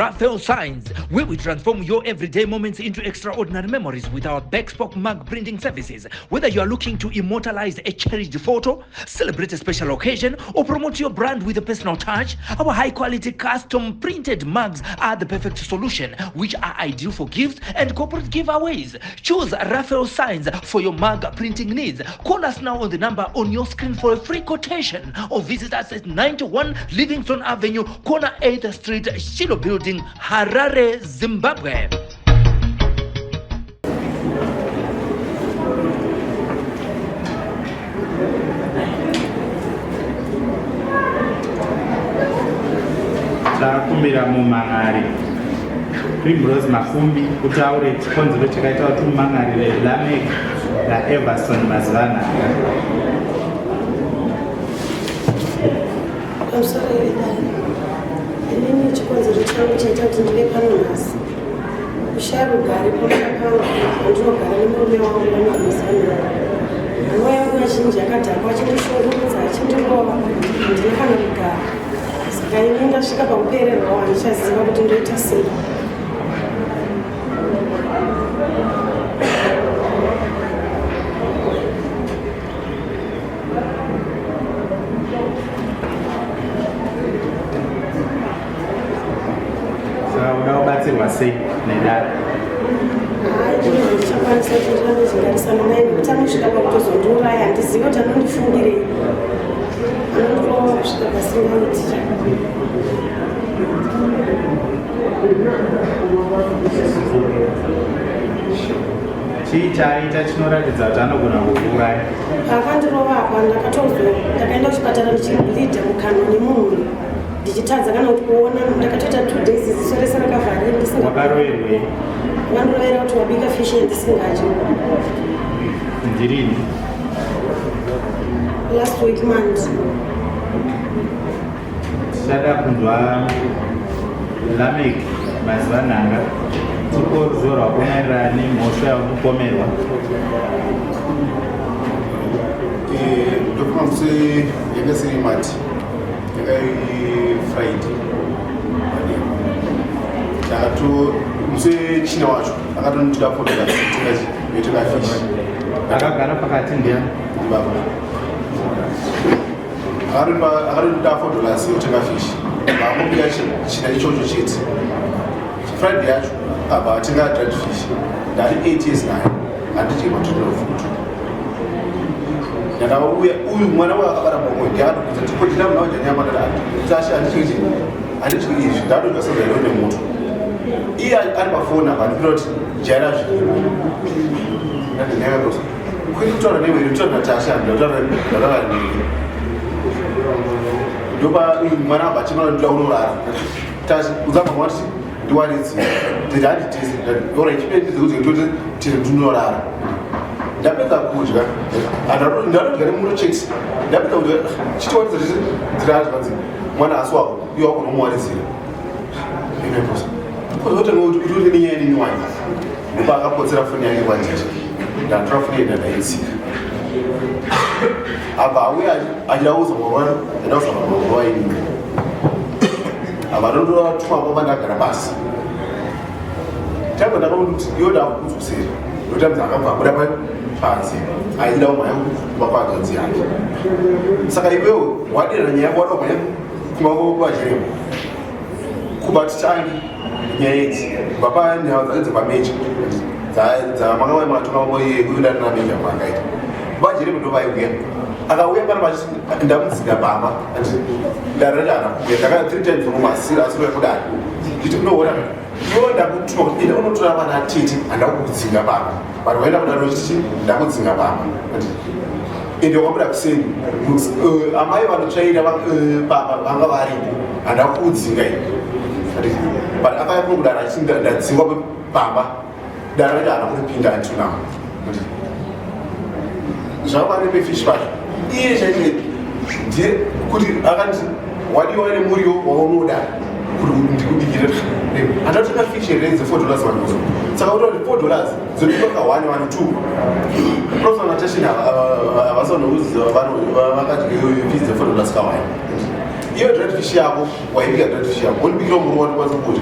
Raphael Signs, where we transform your everyday moments into extraordinary memories with our Bexpoke mug printing services. Whether you are looking to immortalize a cherished photo, celebrate a special occasion, or promote your brand with a personal touch, our high quality custom printed mugs are the perfect solution, which are ideal for gifts and corporate giveaways. Choose Raphael Signs for your mug printing needs. Call us now on the number on your screen for a free quotation or visit us at 91 Livingston Avenue, corner 8th Street, Shiloh Building, Harare, Zimbabwe. Takumbira mumhan'ari Primrose Makumbi utaure chikonzero chakaita kuti umhan'arire Lameck naEverson Mazivanhanga. Pamusoro vedare, inini chikonzero changu chaita kuti ndive pano nhasi kushaya rugare pamusha pangu pandinogara nemurume wangu Lameck Mazivanhanga. Nguva yangu kazhinji akadhakwa achindishungurudza achindirova, handina kana kugara. Saka ini ndasvika pakupererwawo, handichaziva kuti ndoita sei. Saka uda kubatsirwa sei nedare? Hayi, ndino handichakwanisa kuti ndirambe ndichigarisana naye nekuti anosvika pakutozondiuraya. Handizivi kuti anondifungirei, anondirova kusvika pasingaiti. Chii chaaita chinoratidza kuti anogona kukuuraya? Paakandirova apa ndakatozo ndakaenda kuchipatara ndichibleeda mukanwa nemunhu ndichitadza kana kuti kuona. Ndakatoita 2 days ziso rese rakavharira ndisinga. Wakaroverwei? Vandirovera kuti wabika fish yandisingadyi. Ndirini? Last week Monday. Tichada kunzwa Lameck Mazivanhanga, tipo ruzivo rwako maererano nemhosva yauri kupomerwa. Ndofunga musi yanga isiri Monday, yanga iri Friday manheru. Ndakato musi wechina wacho akatondida fotoka yotenga fish. Akagara pakati ndiani? Baba akatondida $4 yotenga fish. Vakangobika china ichocho chete. Friday yacho abva atenga dried fish. Ndari 8 years naye, handidye matonero futi. Ndakauya uyu mwana uyu akabara bongo, ndiakatobvunza kuti ko ndina muna wadya nyama? Ndati Tasha, handidyi, handidyi izvi, ndadodya sadza iro nemuto. Iye ari pafoni apa andipira kuti jaira zviripo. Ndati ndakatosa kwete kutaura newe, kutaura naTasha, ndataura newe. Ndopa uyu mwana abva achimana ndoda kunorara. Tasha, udza mama kuti ndiwaridzire. Nditi handitese. Ora chipedze kuti ndoti tiri ndinorara. Ndapedza kudya, ndadodya nemuto chete. Ndapedza kudya, chitiwaridza chete, ndiraazvanzi mwana asi wako iwe wako unomuwaridzira. Kuzotenga kuti uri nenyaya nini wani. Ndopa akapotsera foni yake kwandiri, ndatora foni yenda ndaitsika. Abva auya achida kuuza mwana, ndaida kuuza mwana wainini. Abva ndondoratuma kwamba ndagara pasi. Tanga ndakaona kuti iwe ndakukudzosera ndokuti amzi akabva abuda panze aida kumhanya kumba kwahanzvadzi yake. Saka iwewe wadira nyaya yako, wada kumhanya kumba kwachiremba kuba. Titange nyaya idzi kubva panyaya dzake dzekwameja dzamakauya makatonga kuenda nameja kwaakaita vajeremba. Ndovaiuya akauya pano vachiti ndamudzinga baba, ndarati haana kuuya. Ndaka three times ngoma asiri asiri kudai nditi unoona iwe ndakutuma kuti enda unotora vana tete, handakukudzinga baba, but waenda kudaro uchiti ndakudzinga baba, ende wakabuda kuseni. Amai vanotsvaira baba vanga varipo, handakukudzinga ini, but akauya kuno kudaro achiti ndadzingwa baba. Dare racho haana kuripinda until now. Zvava nepefish pacho iye chaicho ndiye kuti akati wadiwa nemuriwo waunoda kuti ndikubikire. Handatotenga fish here dze $4 vanozo? Saka kuti $4 dzodikwa ka one, one, two. Professor Natashin havasanokuziva vakadye fish dze $4 ka one. Iyo dried fish yako waibika dried fish yako wondibikira muriwo wandikwanisa kudya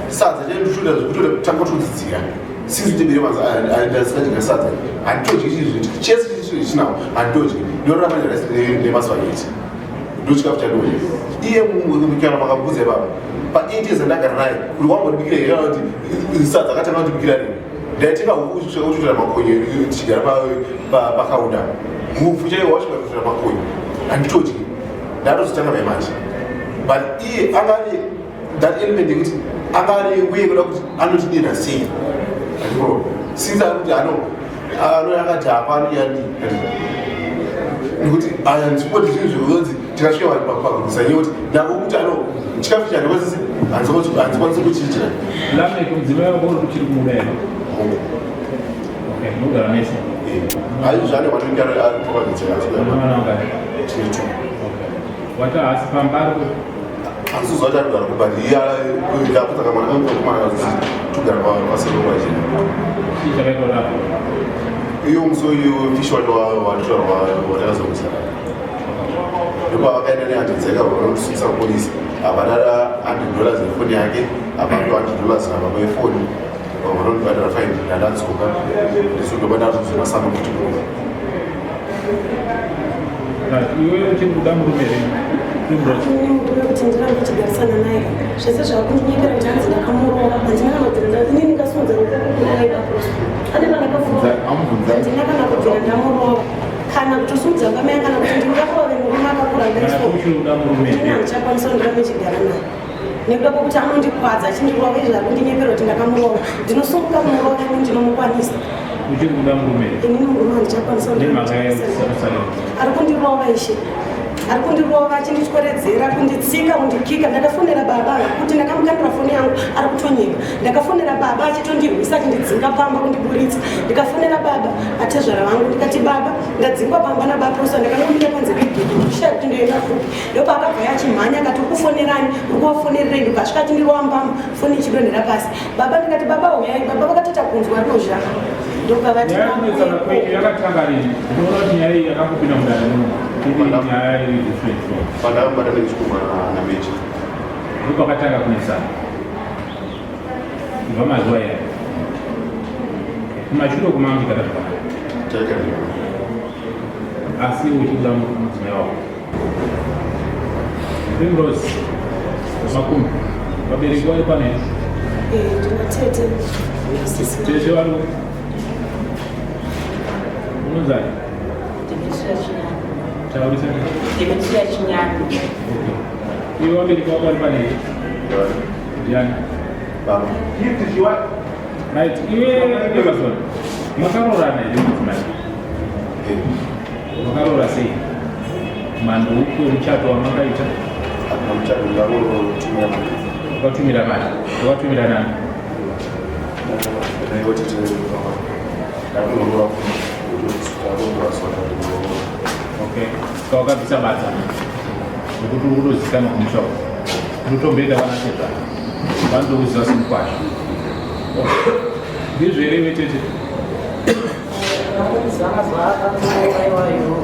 sadza chanditoda zvekutoda kutanga kutodzidzira since ndibire mazaandasingadya sadza handitodyi chii zviti chese chii chinawo handitodyi ndinorarama nerice nemaspaghetti ndochikafu chandodya iye kana makabvunza ipapa pa 8 years andagara naye kuti wambondibikira here kana kuti sadza akatanga kundibikira rini ndaitenga huku kusvika kutotora makonye tichigara pakaunda hupfu chaiwo wasvika kutotora makonye handitodyi ndatozotanga mai manje but iye anga ari that element yekuti anga ari uye kuda kuti anotidira sei since ari kuti ano ano akadhakwa anoyani nekuti aya ndipoti zvinhu zvekunzi tikasvika vanhu pakurwisa nyaya kuti ndako kuti ano chikafu chandikwanisi handikwanisi kuchiitira Lameck mudzimai wako uri kuchiri kumuda here? Okay, munogara mese. Hayi zvane kwatinenge ari pakadzira. Mwana wangani? Tine two. Okay. Wati haasi pamba ari ku Handisiziva kuti anogara ku but iye ndakutaka mwana kangu kakomana togara pasero kwachena. Chii chakaita kuti apo? Iyo musi uyu fish wacho watotorwa watakazokusana. Ndopavakaenda nehanzvadzi yake apa vanotisungisa kupolisi. Apa dada 100 dollars yefoni yake, apa 200 dollars nababa yefoni. Vanondibhadhara fine ndandadzoka. Ndisu ndoba ndazozona sama kuti kuno. Right, iwe uchiri kuda murume here? Primrose. Murume kuti ndirambe ndichigarisana naye zvese zvakundinyepera kuti hanzi ndakamurova handina kana kubvira inini ndikasimudza ruoko kudai paprosto ane pandakafura handina kana kubvira ndamurova kana kutosimudza mbama yangu kana kuti ndingarove murume akakura Kana ndaiso uchiri kuda murume ini here? handichakwanisa kuti ndirambe ndichigara naye nekuda kwekuti anondikwadza achindirova izvi ari kundinyepera kuti ndakamurova ndinosunguka kumurova ini ndinomukwanisa Uchiri kuda murume here? Inini murume handichakwanisa kuti Nemhaka yekusarusarira. ari kundirova ishe ari kundirova achindityoredzera kunditsika kundikika ndakafonera baba kuti ndakamukandira foni yangu ari kutonyeka ndakafonera baba achitondirwisa achindidzinga pamba kundiburitsa ndikafonera baba atezvara vangu ndikati baba ndadzingwa pamba nabaprosa ndakanomira panze pegedhi ndikushaya kuti ndoenda kupi ndopaakabva achimhanya akati uri kufonerani uri kuvafonererei ndobva asvika achindirova mbama foni ichidonhera pasi baba ndikati baba huyai baba vakatoita kunzwa ruzha ndobva vati Nyaya yekunetsana kwenyu yakatanga rini? Ndinoona kuti nyaya iyi yakangopinda mudare muno. Iri nyaya iri different so. Pandakabata nechikuma nameja. Ndopakatanga kunetsana. Kubva mazuva aya. Kumashure uku manga muchigara zvakanaka. Taigara zvakanaka. Asi uchikuda mudzimai wako. Primrose Makumbi, vabereki vari pano here? Eh, ndina tete nasisi. Tete vari unonzani? Demetria Chinyani. Taurisa. Demetria Chinyani. Okay. Iwe vabereki vako vari pano here? Ndiani? Baba. Right, iwe Everson, makaroorana here mudzimai? Eh, Makaroora sei? Mhando upi wemuchato wamakaita? Hakuna muchato ndarotumira mari. Wakatumira mari. Wakatumira nani? Ndaiwa tete ndakunoroora ndakunoroora sona ndakunoroora. Okay. Saka wakabvisa badza nekuti uri kutozikanwa kumusha uku. Unotomboenda vana tezvara. Vanotokuziva semukwasha. Ndizvo here iwe tete? Vamuziva mazuva akapfuura iwayo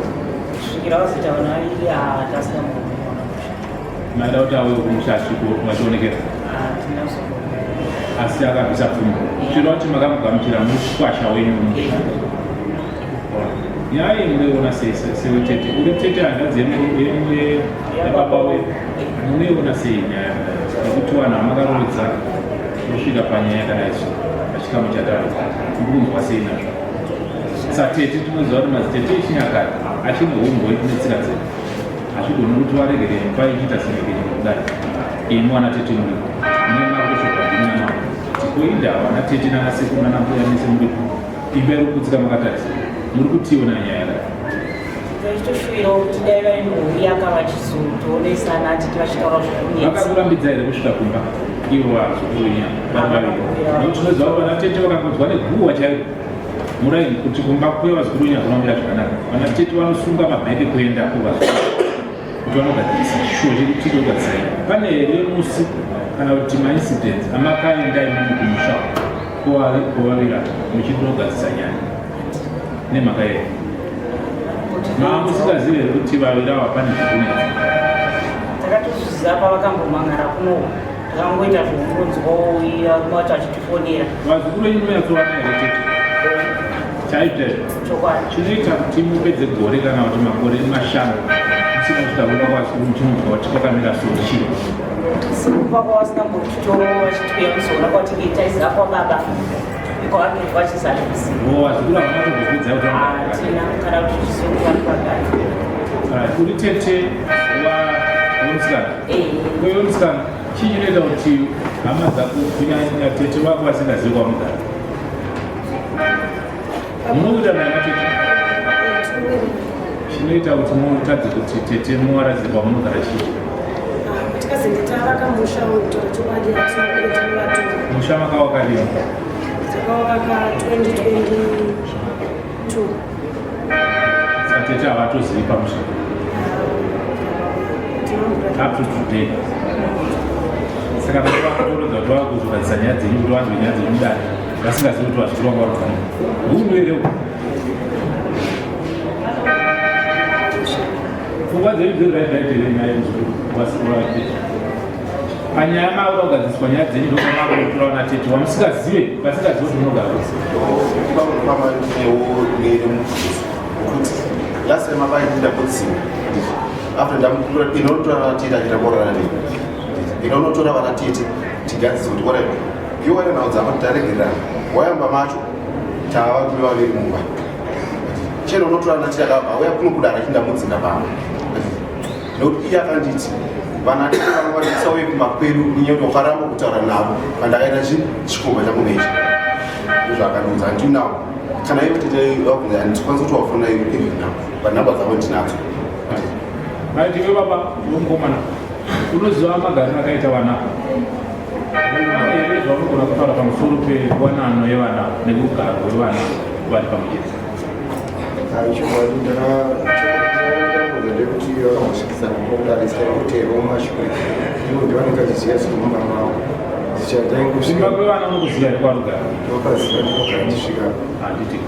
kusvikira vazoita vana vaviri hatasina murume. Maida kuti auye kumusha asviko vachionekera. Hatina kuzomboona. Asi akabvisa pfuma. Chireva kuti makamugamuchira mukwasha wenyu mumusha. Nyaya iyi munoiona sei sewe tete? Uri tete hanzvadzi yababa wedu. Munoiona sei nyaya yakadai? Nekuti vanhu vamakaroodza kusvika panyaya yakadai so pachikamu chataura muri kunzwa sei nazvo? Satete tinoziva kuti madzitete echinyakare achine humbo netsika dzedu. Hazvigoni kuti varegere imba ichiita semekenyeke kudai. Imi vana tete muripo. Mune makutoshorwa ndimi namama. Tikoinda vana tete nana sekuru nana mbuya mese muripo. Imba iri kuputsika makatarisa. Muri kutiona nyaya yakadai. Tachitoshuwirawo kuti dai vaimbouya kavachizotoonesana titi vachitaura zvekunetsa. Vakakurambidza here kusvika kumba ivo vazukuru venyu vari vaviri? Nekuti tinoziva kuti vana tete vakangonzwa neguhwa chairo muraini kuti kumba kwevazukuru venyu hakuna kumira zvakanaka. Vana tete vanosunga mabheke kuenda kuvazukuru kuti vanogadzirisa chishuwo chekuti titogadzira imba. Pane here musi kana kuti maincidents amakaenda imimi kumusha kwovavira muchindogadzirisa nyaya nemhaka yei? Maamusingazivi here kuti vaviri ava pane zvikunetsa? Takatozviziva pavakambomhan'ara kuno, takangoita zvokungonzwawo varume vacho vachitifonera. Vazukuru venyu munonyatsowana here tete? Chaizvo chaizvo. Chokwadi. Chinoita kuti mupedze gore kana kuti makore mashanu musina kusvika kumba kwavazukuru muchinonzwa kuti kwakamira so chii? Sekupa kwavasingambotitora vachitiuya kuzoona kwatinge taiziva kwababa iko vanenge vachizadisi. Vo vazukuru havana kutombokudza kuti Hatina kana kuti tizive kuti vari kwagari. Alright, uri tete wemusikana. Eh. Uye wemusikana, chii chinoita kuti hama dzako kunyanya tete vako vasingazivi kwamunogara? Munokuita naye matete? Chinoita kuti mutadze kuti tete muwaradze kwamunogara chii? Tikazenge tavaka musha wekutora chokwadi hatina kunge tinovatora. Musha makawaka rini? Takawaka 2022. Saka tete havatozivi pamusha Tinomura. up to today. Saka vakutorodza kuti vakuzogadzisa nyaya dzenyu kuti vanzwe nyaya dzenyu mudare vasingazivi kuti vazukuru vanga vari kufanira. Hunhu here uhu? Pfungwa dzenyu dziri right right here nyaya yemuzukuru watete? Panyaya makuda kugadziswa nyaya dzenyu ndokwamakutora vana tete wamusingazive vasingazive kuti munogara kupi. Pamba nemubvunzo wekuti last time apainda kutsiwa after ndamutora inotora vana tete achitakurana nei inonotora vana tete tigadzise kuti ora iwane nhau dzako taregererana wayamba macho tava varume vaviri mumba chero unotora vana tete akabva auya kuno kudara achindamudzinga pamwe nekuti iye akanditi vana tete vanokwanisa uye kumba kwedu nenyaya yekuti wakaramba kutaura navo pandakaita chikomba changu nechi ndozvaakandiudza until now. Kana ivo tete vabvunza handikwanisi kuti wafona even now, but nhamba dzavo ndinadzo. Right, iwe baba wemukomana unoziva magariro akaita vana here zvaunogona kutaura pamusoro pewanano yevana nekugara kwevana vari pamwe chete? Chokwadi ndakabvunza ndekuti vakambosvikisana kudare sitaikuteerwa mumashure ivo ndivanenge vachiziva zviri mumba mavo. Kumba kwevana unokuziva here kwarugara? Ndinopaziva, ndinogara ndisvika. Handiti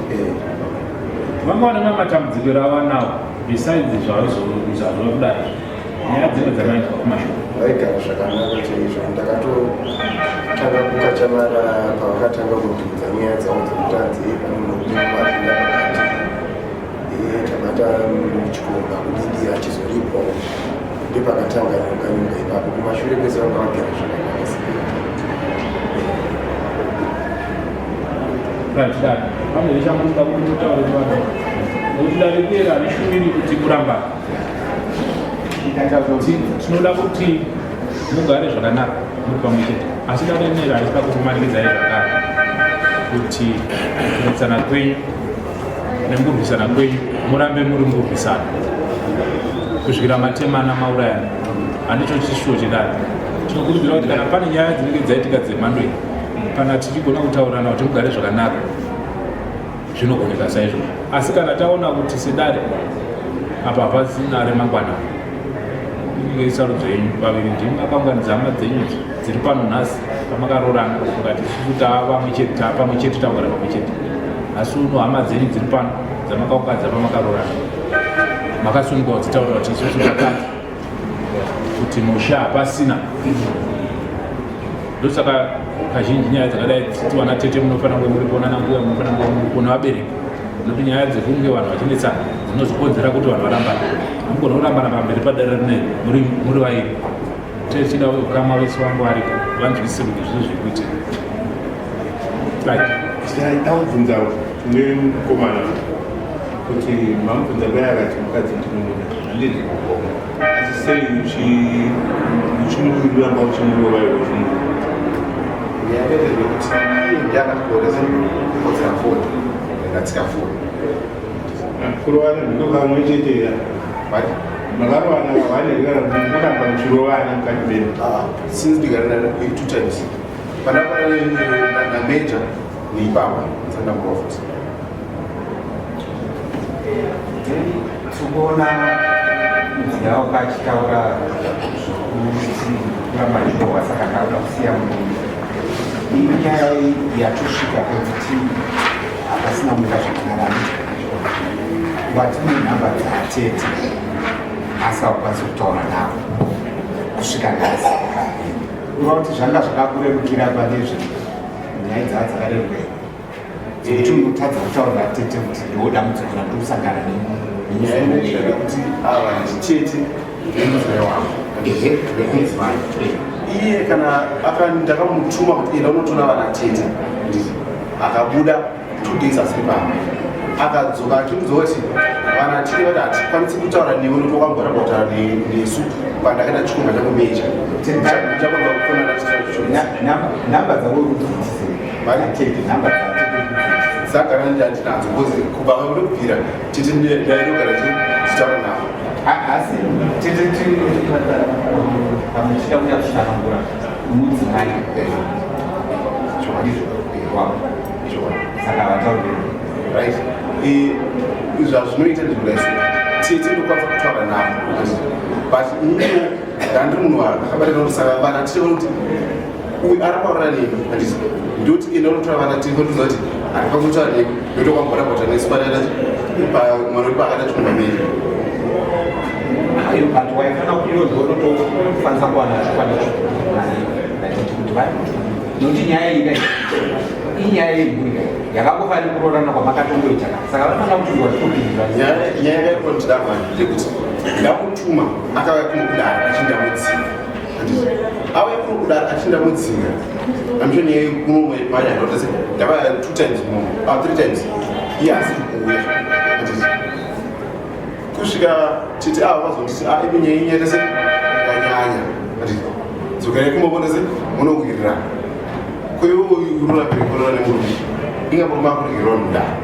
vanga vane mamwe matambudziko ere avanawo besides zvazvo kudai nyaya dzimwe dzamaitwa kumashure? Vaigara zvakanaka chaizvo. Ndakatotanga kukachamara pavakatanga kundiudza nyaya dzavo dzekutanzi pane murume wapinda pakati, tabata chikomba kudidi achizoripo, ndepakatanga nyonga nyonga ipapo. Kumashure kwese vanga vagara zvakanaka. Right, dare pane zvechamunoda kuti mutaure kuvanhu, nekuti dare riye harishuviri kuti murambane. Tinoda kuti mugare zvakanaka muri pamwe chete, asi dare rineri harisida kukumanikidzai zvakare kuti kunetsana kwenyu nemukurwisana kwenyu murambe muri mukurwisana kusvikira matemana maurayana. Handicho chishuwo chedare. Tinokurudzira kuti kana pane nyaya dzinenge dzaitika dzemhando iyi, kana tichigona kutaurirana kuti mugare zvakanaka, zvinogoneka saizvozvo. Asi kana taona kuti sedare apa hapasina remangwana, inenge isarudzo yenyu vaviri. Ndimi makaunganidza hama dzenyu idzi dziri pano nhasi pamakaroorana, mukati isusu taapamwe chete, taapamwe chete, takugara pamwe chete. Asi uno hama dzenyu dziri pano dzamakaunganidza pamakaroorana, makasunungwa kudzitaurira kuti isusu takati kuti musha hapasina. Ndosaka kazhinji nyaya dzakadai titi vana tete munofanira kunge muri kuona, nambuya munofanira kunge muri kuona, vabereki, nokuti nyaya dzekunge vanhu vachinetsana dzinozokonzera kuti vanhu varambana. Hamugona kurambana pamberi padare rineri muri vairi. Tichida ukama vese vangu varipo vanzwisise kuti zviro zviri kuitika. Right. Ndaida kubvunza nemukomana kuti mamubvunza kudai akati mukadzi ndinomuda, handiti? Asi sei uchimuramba uchimurova iwe uchimuda? Nyaya ndeyekuti iye ndiye akatikodzera kodzera foni, ndikatsika foni. Kurovana ndiko kamwe chete ya? But Makarovana vane kana kuti munoramba muchirovana mukati menu? Ah, since ndigara two times pandakwana nameja neipapa ndisandamurova futi. Tikuona mudzida wako achitaura zvokuti kuramba chirohwa, saka ndakuda kusiya murume. Inyaya yatosvika pekuti hapasina kumira zvakanaka. Watine nhamba dzatete asi haukwanisi kutaura navo. Kusvika nhasi kureva kuti zvanga zvakakurerukira pane nyaya dzaa dzakareruka here dzekuti unotadza kutaurira tete kuti ndiwo dambudziko randiri kusangana nyaya inoita kuti ava nditete nemudzimai wangu. Ehe, vekumudzimai. Iye kana ndakamutuma kuti enda unotora vana tete, nditi akabuda 2 days asiri pamba, akadzoka achiudza kuti vana tete vati hatikwanisi kutaura newe nokuti wakambora kutaura nesu pandakaita chikomba changu meja. Chakwanza kufonana. Namba dzavo kudzidzise tete, namba dzatete? Dzagara ndandinadzo because kubva kundobvira tete ndainogara tichitaura navo. Asi tete pamuchida kuda kutsanangura mudzimai Chokwadi. Wavo, saka vataurire. Right, zvazvinoita ndikudai, tete ndokwanisa kutaura navo, but iniwo ndandiri munhu akabatika kuti saka vana tete vanoti uyu arikutaura nemi, handiti? Ndoti enda unotora vana tete, ndotiza kuti handikwanisi kutaura nemi nokuti wakambora nesu pataita mwana wedu paakaita chikomba meja. Ayo, but waifana kuiyo ndotofanisa kuwana chokwadi natete kuti vari nokuti nyaya iyi kai inyaya yemhuri kai yakangofanira kuroorana kwamakatongoita ka, saka vanofanira kuti wachitopindura. Nyaya yakaipo ndidamani ndekuti ndamutuma, akauya kuno kudare achindamudzinga. Auya kuno kudare achindamudzinga, I'm sure nyaya kuno manyandotese ndavaya two times more, ah, three times, iye asiri kuuya. Handiti kusvika titi ava vazonditi, a imi nyaya inyaya tese yanyanya, handiti dzokerai kumabonese munowirirana. Koiwe unorapire kuonana nemurume, inga murume akuregerwa mudare,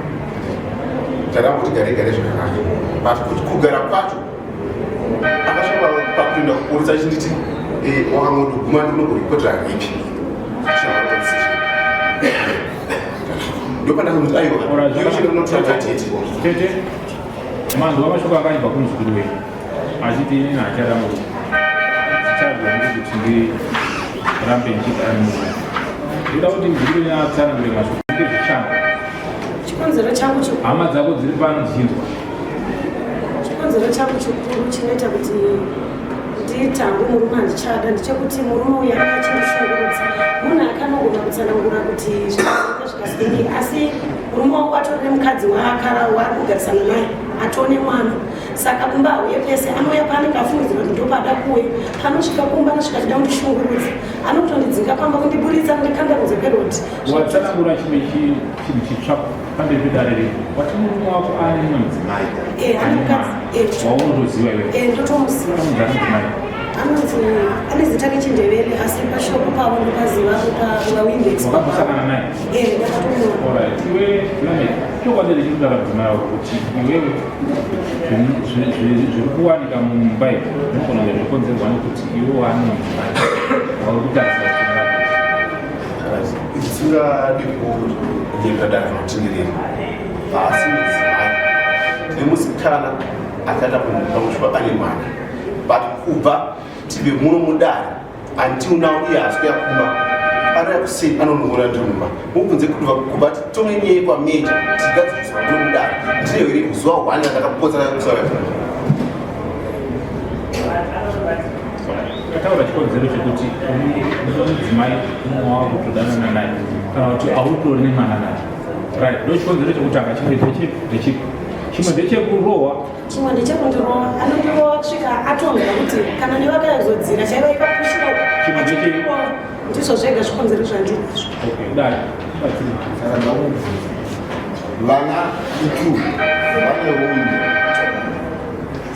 takamboti gare gare zvakanaka, but kuti kugara kwacho akasvika pakuenda kupolisi achinditi wakangondoguma ndinokuripotera ripi. Ndopandakamuti aiwa, iwe chino unotora tete. Tete, manzwa mashoko akaibva kumuzukuru wenyu achiti inini hachada murume, tichagoni kuti ndirambe ndichigara nemurume. Ndoda kuti muzukuru wenyu atsanangure mashoko ezvishanga. Chikonzero changu chikuru Hama dzako dziri pano dzichinzwa. Chikonzero changu chikuru chinoita kuti nditangu murume handichada ndechekuti murume uyu anga achindishungurudza. Munhu akanogona kutsanangura kuti zvakaita zvikazodini, asi murume wangu atori nemukadzi waakara waari kugarisana naye, atone mwana. Saka kumba hauye pese, anouya paanenge afungidzira kuti ndopada kuuya. Panosvika kumba anosvika achida kundishungurudza, anotondidzinga pamba, kundiburitsa, kundikanda kunze kwerodi. Watsanangura chimwe chinhu chitsva pamberi pedare rino. Wati murume wako ane mumwe mudzimai. Eh, ane mukadzi, waunotoziva iwewe? Eh, ndotomuziva. Anonzi ani mudzimai? Anonzi, ane zita rechindevele, asi pashopo pavo ndopaziva pawindex. Wakambosangana naye? Eh, ndakatomuona. Alright, iwe Lamek, chokwadi ndichikutaura mudzimai wako kuti iwewe zviri kuwanika mumba iyi zvinogona kunge zvikonzerwa nekuti iwe waane mudzimai wauri kutarisa kuti Tisingadi kunyepa dare rinotindirira, haasi mudzimai nemusikana akaita pamushupa ane mwana, but kubva tive muno mudare until now iye haasi kuya kumba. Anouya kuseni, anonoona ndiri mumba. Mubvunze kuti kubva titonge nyaya kwameja tigadziriswa ndiri mudare, ndine here zuva one randakapotsana kusauya? Ataura chikonzero chekuti une mudzimai mumwe wava kutodanana naye kana kuti autori nemwana naye, right? Ndo chikonzero chekutanga. Chimwe ndechipi? Chimwe ndechekurohwa. Chimwe ndechekundorova, anondirova kusvika atonzwa kuti kana nevakazodzira chaiva ikapushira. Chimwe Ndizvo zvega zvikonzero zvandinazvo. Okay, dai batsiri. Saka ndakubvunza, vana itu vane unye,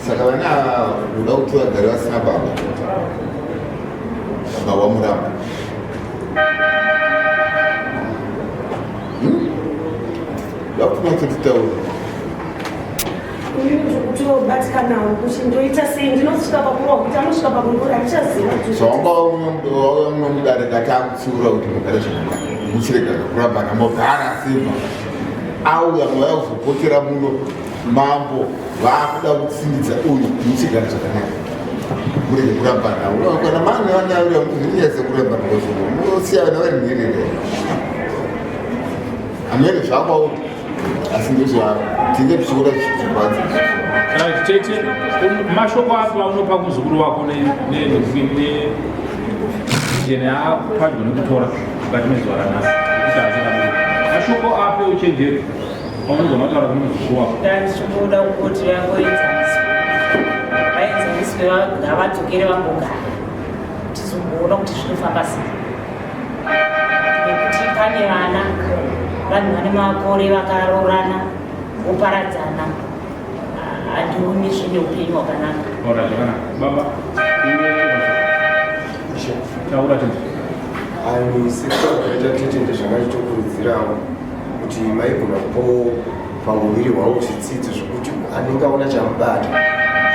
saka vana ava uda kuti vagare vasina baba, baba wamuramba? Da kuti matsotitaura. Inini zvekutobatikanawo kuti ndoita sei, ndinosvika pakurohwa kuti anosvika pakundora, handichaziva kuti Zvawanga wauya muno mudare, ndatakutsiura kuti mugare zvakanaka, muchirega kurambana, mogara simba. Auya mauya kuzopotera muno, mambo vaakuda kutsindidza uyu, muchigara zvakanaka, murege kurambana. Kana mane vana zvinyanyise kurambana kwazvo, munosiya vana vari nherere, hamene zvakwauri. Asi ndozvatinge tichiona zvichirwadza. Right, tete, mashoko api aunopa kumuzukuru wako nejene apadyo nekutora mukati mezuva ranhasi nekuti haachakabuda mashoko api euchenjeri aunogona kutaura kune muzukuru wako? Ndandichingoda kungoti vangoenzaniswa, vaenzaniswe, ngavadzokere vambogara tizomboona kuti zvinofamba sei, nekuti pane vana, vanhu vane makore vakaroorana voparadzana, handioni zvine upenyu hwakanaka. Ora zvakanaka baba, iwe taura tete. Ani sekutaura tete, ndezvangachitokurudzirawo kuti maigona kupawo pamuviri hwavo zvitsidzo zvekuti anenge aona chamubata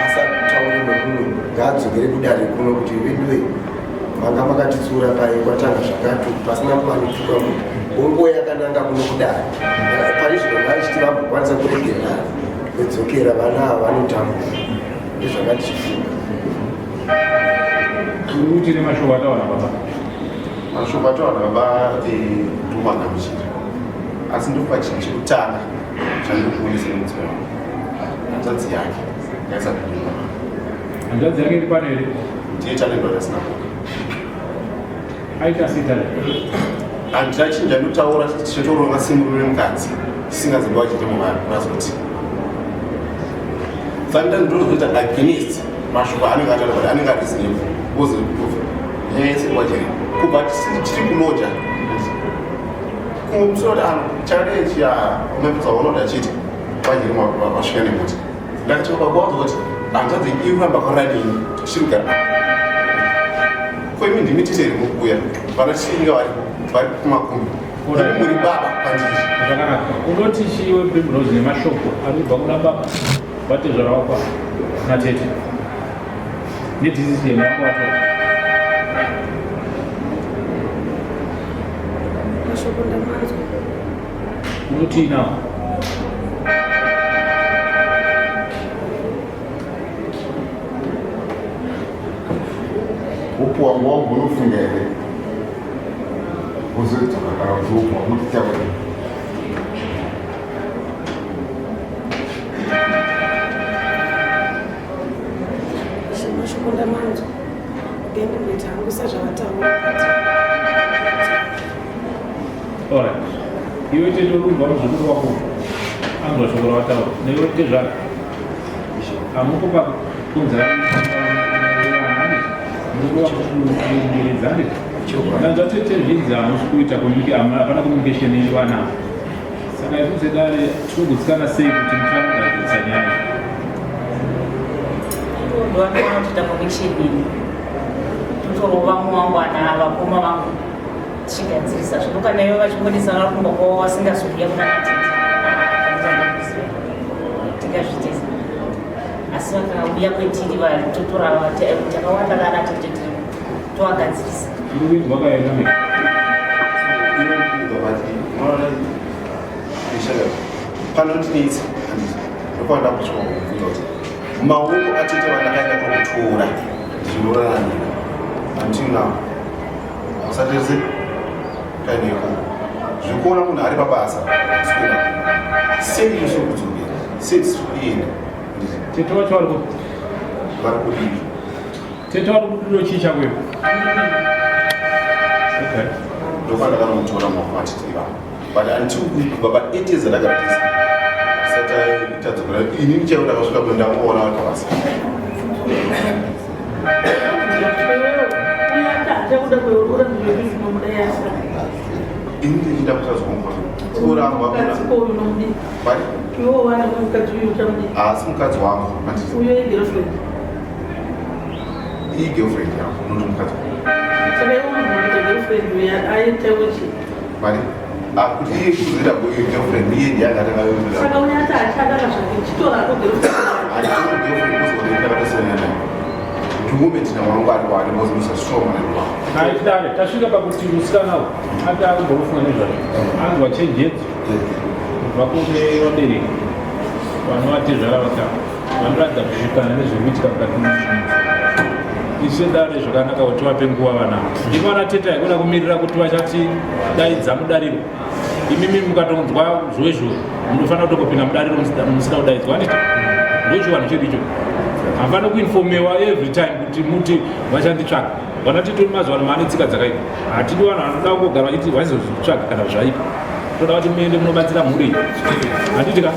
asataure nemumwe, ngaadzokere kudare kuno kuti veduwe manga makatitsiura pai kwatanga zvakati, pasina kumanituka munhu bongo yakananga kuno kudare. Pari zvino ngachiti vambokwanisa kuregerana vedzokera, vana ava vanotambura, ndezvangatichifunga. Uri kuti nemashoko ataura baba? Mashoko ataura baba ndomagamuchira, asi ndopa chinhu chekutanga chandikuonesa nemudzimai wangu, hanzvadzi yake ngaisapindura. Hanzvadzi yake iri pano here? Ndiye talent asina kuka. Aita sei talent? Handina chinhu chandinotaura, tichitoronga semurume nemukadzi tisingazivi wachiite muvanhu unazoti saka ndinozoita against mashoko anenge ataura, but anenge areasonable ozoprove nyaya yese kwachiri kubva tiri kuloja kumusoro kuti ano chakadai chiya umepedza unoda chiti kwajiri vasvika nemuti. Ndakati baba kuti hanzvadzi iri kuramba kwaradini tichiri kugara ko imi ndimi tete iri mukuuya vana tichinga varipo vari kumakumbi, imi muri baba pandiri. Zvakanaka. Unoti chiwe Primrose nemashoko ari kubva kuna baba vatezvara wako natete nedecision yako watora? Mashoko ndamanzwa. Unotii nawo? Upo wangu wangu unofunga here uzodzoka kana kuti upo wangu tichaona? Mashoko ndamanzwa, then kuita hangu sezvavataura. Alright. Iwe tete uri kubva muzukuru wako anzwa shoko rawataura, newe tezvara hamuko pakunza murikuvakuenderedza handiti? Ndanzwa tete zvinzi hamusi kuita hapana communication nevana, saka isu sedare tinogutsikana sei kuti mufanogadzirisa nyaya? Ndovanoona kutoita connection ini totorova mumangwana vakoma vangu tichigadzirisa zvino kana ivo vachingonesana kumba kwavo vasingazouya kuna natete tingazviitesa, asi vakauya kwetiri totora takawanda kana tete tiri tovagadzirisa. Uri kuinzwa kaenda me? Panondinetsa ndokwanda kusvika kubvunza kuti maoko atete vandakaenda kwakutora ndichinoraramira until now hausatese kaineko zvekuona munhu ari pabasa sikuenda sei usiri kudzokera, sei tisiri kuenda. Tete wacho vari kupi? Vari kudii? Tete vari kudiro chii chako iwe? Okay. Ndokwandakanomutora maoko atete ivavo, but until kubva pa8 years andagara tese sati tadzokera, inini chaivo ndakasvika kuno ndangoona vari pabasa. Ini ndichida kutazomukona kurambwa bari haasi mukadzi wangu, iyi girlfriend yangu, noti mukadzi wangu bari kuti iye kuzoita girlfriend, iye ndiye akatanga. Saka unyati achadaka zvake, chitorako girlfriend. Girlfriend kuzodakatosiyana naye ndimume tina wangu ari wari because strong man. Aitidare tasvika pakuti musikana uyu ati akumbonofunga nezvazvo, anzwa chenjedzo kubva kune vabereki vanovatezvara vaka vanoratidza kusvikana nezviri kuitika mukati memusha. Isu dare zvakanaka kuti vape nguva vana ivo vana tete, haikona kumirira kuti vachati daidza mudariro. Imimi mukatonzwa zvoizvo munofanira kutongopinda mudariro musina kudaidzwa, handiti? Ndochivanhu chedu icho. Hamfanira kuinfomewa every time kuti muti vachanditsvaga. Vana tito mazuva ano maane tsika dzakaipa. Hatidi vanhu vanoda kungogara vachiti vaizozvitsvaga kana zvaipa. Toda kuti muende munobatsira mhuri iyi, handiti ka?